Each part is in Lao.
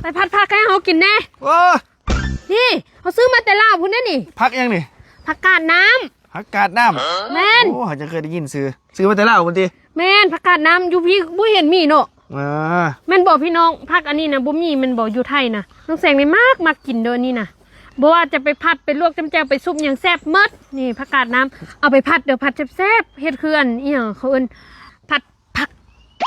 ໄປຜັດຜັກໃຫ້ເຮົາກິນແດ່. ໂອ້ ນີ້ ເຮົາຊື້ມາແຕ່ລາວພຸ້ນເດ້ນີ້. ຜັກຫຍັງນີ້? ຜັກກາດນ້ຳ. ຜັກກາດນ້ຳ? ແມ່ນ. ໂອ້ ເຮົາຈັກເຄີຍໄດ້ຍິນຊື່. ຊື້ມາແຕ່ລາວພຸ້ນຕິ? ແມ່ນ, ຜັກກາດນ້ຳຢູ່ພີ້ບໍ່ເຫັນມີເນາະ. ເອີ ແມ່ນບໍ່ພີ່ນ້ອງ? ຜັກອັນນີ້ນະບໍ່ມີແມ່ນບໍ່ ຢູ່ໄທນະ? ນ້ອງແສງນີ້ມັກ ມັກກິນເດີອັນນີ້ນະ. ບໍ່ວ່າຈະໄປຜັດ ໄປລວກ ຈ້ຳແຈ່ວ ໄປຊຸບຫຍັງແຊບໝົດ. ນີ້ຜັກກາດນ້ຳ ເອົາໄປຜັດເດີ ຜັດແຊບໆ. ເຮັດຄືອັນອີ່ຫຍັງເຂົາເອີ້ນ ຜັດຜັກ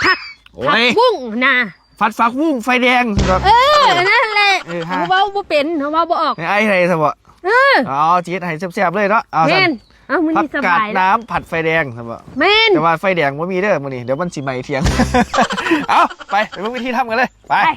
ຜັກ ໂອ້ຍ ຜັກບຸ້ງນະ. ຜັດຜັກບຸ້ງໄຟແດງ ເອີ ນັ້ນແຫຼະ. ເອີ ເຮົາເວົ້າບໍ່ເປັນ ເຮົາເວົ້າບໍ່ອອກ. ໃຫ້ອ້າຍໄທຊະບໍ? ເອີ ເອົາ ຊິເຮັດໃຫ້ແຊບໆເລີຍເນາະ. ເອົາ ແມ່ນ ຊັ້ນ ເອົາ ມື້ນີ້ສະບາຍແລ້ວ. ຜັກກາດນ້ຳຜັດໄຟແດງຊະບໍ? ແມ່ນ. ແຕ່ວ່າໄຟແດງບໍ່ມີເດີມື້ນີ້ ດຽວມັນຊິໄໝ້ຖຽງ. ເອົາ ໄປ ໄປເບິ່ງວິທີທຳກັນເລີຍ. ໄປ ໄປ.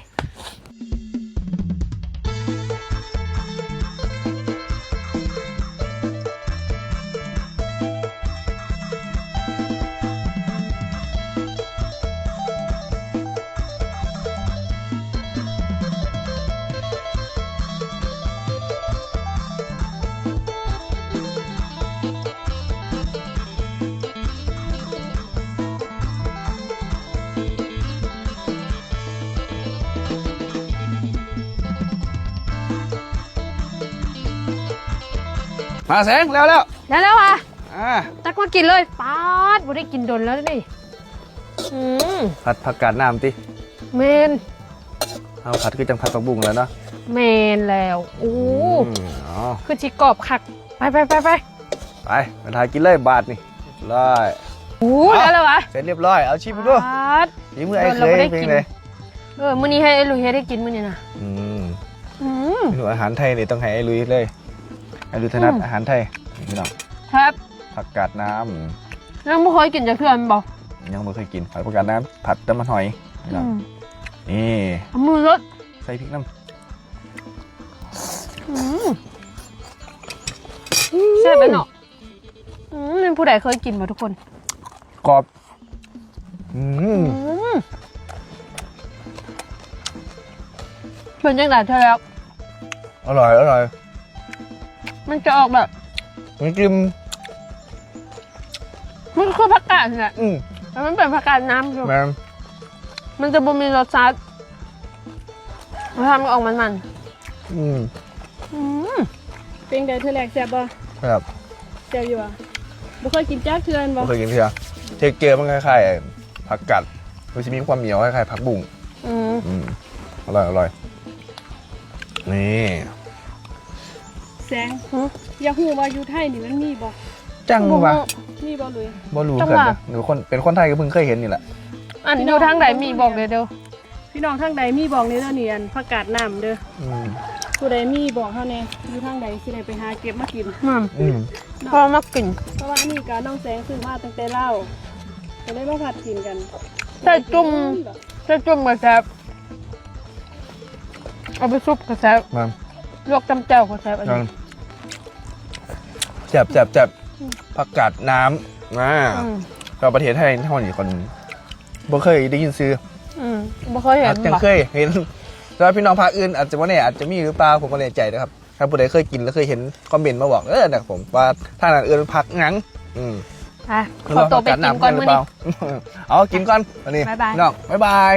ມາແສງ ແລ້ວ ແລ້ວ ແລ້ວ ແລ້ວຫວາ? ອ່າ ຕັກມາກິນເລີຍ. ປາດ ບໍ່ໄດ້ກິນດົນແລ້ວນີ້. ອືມ ຜັດຜັກກາດນ້ຳຕິ? ແມ່ນ. ເຮົາຜັດຄືຈັ່ງຜັດຜັກບຸ້ງແລ້ວເນາະ. ແມ່ນແລ້ວ. ໂອ້ ອືມ ອໍ ຄືຊິກອບຄັກ. ໄປ ໄປ ໄປ ໄປ ໄປ ໄປຖ່າຍກິນເລີຍບາດນີ້. ໄດ້. ໂອ້ ເອົາ ໄດ້ແລ້ວຫວາ? ເສັດຮຽບຮ້ອຍ. ເອົາ ຊິມເບິ່ງດູ. ປາດ ຝີມືອ້າຍເຂີຍເປັນຈັ່ງໃດ? ເອີ ມື້ນີ້ໃຫ້ອ້າຍລຸຍເຮັດໃຫ້ກິນມື້ນີ້ນະ. ອືມ ອືມ ເມນູອາຫານໄທນີ້ຕ້ອງໃຫ້ອ້າຍລຸຍເລີຍ. ອ້າຍລຸຍຖະໜັດ ອືມ ອາຫານໄທ ພີ່ນ້ອງ. ແຊບ. ຜັກກາດນ້ຳ ຍັງບໍ່ເຄີຍກິນຈັກເທື່ອແມ່ນບໍ່? ຍັງບໍ່ເຄີຍກິນ. ຜັດຜັກກາດນ້ຳ ຜັດນ້ຳມັນຫອຍ ພີ່ນ້ອງ. ອືມ ນີ້ ເອົາມືລົດ ໃສ່ພິກນຳ. ອືມ ແຊບເລີຍເນາະ. ອືມ ແມ່ນຜູ້ໃດເຄີຍກິນບໍ່ທຸກຄົນ? ກອບ. ອືມ ອືມ ເປັນຈັ່ງໃດເທື່ອແລ້ວ? ອະຮ່ອຍ ອະຮ່ອຍ. ມັນຈະອອກແບບ ມັນກິນ ມັນຄືຜັກກາດຫັ້ນແຫຼະ. ອືມ ແຕ່ມັນເປັນຜັກກາດນ້ຳຢູ່. ແມ່ນ. ມັນຈະບໍ່ມີລົດຊາດ ມັນທຳໃຫ້ອອກມັນໆ. ອືມ ອືມ ເປັນໃດເທື່ອແລກ ແຊບບໍ່? ແຊບ. ແຊບຢູ່ຫວາ? ບໍ່ເຄີຍກິນຈັກເທື່ອແມ່ນບໍ່? ບໍ່ເຄີຍກິນເທື່ອ. ເທັກເຈີມັນຄ້າຍໆ ຜັກກາດ ມັນຊິມີຄວາມໜຽວຄ້າຍໆຜັກບຸ້ງ. ອືມ ອືມ ອະຮ່ອຍ ອະຮ່ອຍ. ນີ້ ແສງ ຫື? ຢາກຮູ້ວ່າຢູ່ໄທນີ້ມັນມີບໍ່? ຈັ່ງວ່າ ບໍ່ຮູ້ ມີບໍ່ ລຸຍ? ບໍ່ຮູ້ຄືກັນ. ເປັນຄົນ ເປັນຄົນໄທກໍເພິ່ງເຄີຍເຫັນນີ້ແຫຼະ. ອັນຢູ່ທາງໃດມີບອກແດ່ເດີ. ພີ່ນ້ອງທາງໃດມີບອກແດ່ເດີນີ້ ອັນຜັກກາດນ້ຳເດີ. ອືມ ຜູ້ໃດມີບອກເຮົາແດ່ ຢູ່ທາງໃດຊິໄດ້ໄປຫາເກັບມາກິນ. ອືມ ອືມ ເນາະ ພໍມາກິນ. ເພາະວ່າອັນນີ້ກະນ້ອງແສງຊື້ມາຕັ້ງແຕ່ລາວ ກໍເລີຍມາຜັດກິນກັນ. ໃສ່ຈຸ່ມ ໃສ່ຈຸ່ມກໍແຊບ ເອົາໄປຊຸບກໍແຊບ. ແມ່ນ. ລວກຈ້ຳແຈ່ວກໍແຊບອັນນີ້. ແມ່ນ. ແຊບ ແຊບ ແຊບ. ອືມ ຜັກກາດນ້ຳ ອ່າ ອືມ ແຕ່ວ່າປະເທດໄທເຮົານີ້ຄົນບໍ່ເຄີຍໄດ້ຍິນຊື່. ອືມ ບໍ່ເຄີຍເຫັນ. ຈັ່ງເຄີຍເຫັນ. ແຕ່ວ່າພີ່ນ້ອງພາກອື່ນອາດຈະບໍ່ແນ່ ອາດຈະມີຫຼືເປົ່າ ຜົມບໍ່ແນ່ໃຈເດີຄັບ. ຖ້າຜູ້ໃດເຄີຍກິນ ຫຼືເຄີຍເຫັນ ຄອມເມັນມາບອກເດີນະຄັບຜົມ ວ່າທາງນັ້ນເອີ້ນຜັກຫຍັງ. ອືມ ໄປ ຂໍຕົວໄປກິນກ່ອນມື້ນີ້. ເອົາ ກິນກ່ອນ ອັນນີ້ ບາຍບາຍ ພີ່ນ້ອງ ບາຍບາຍ.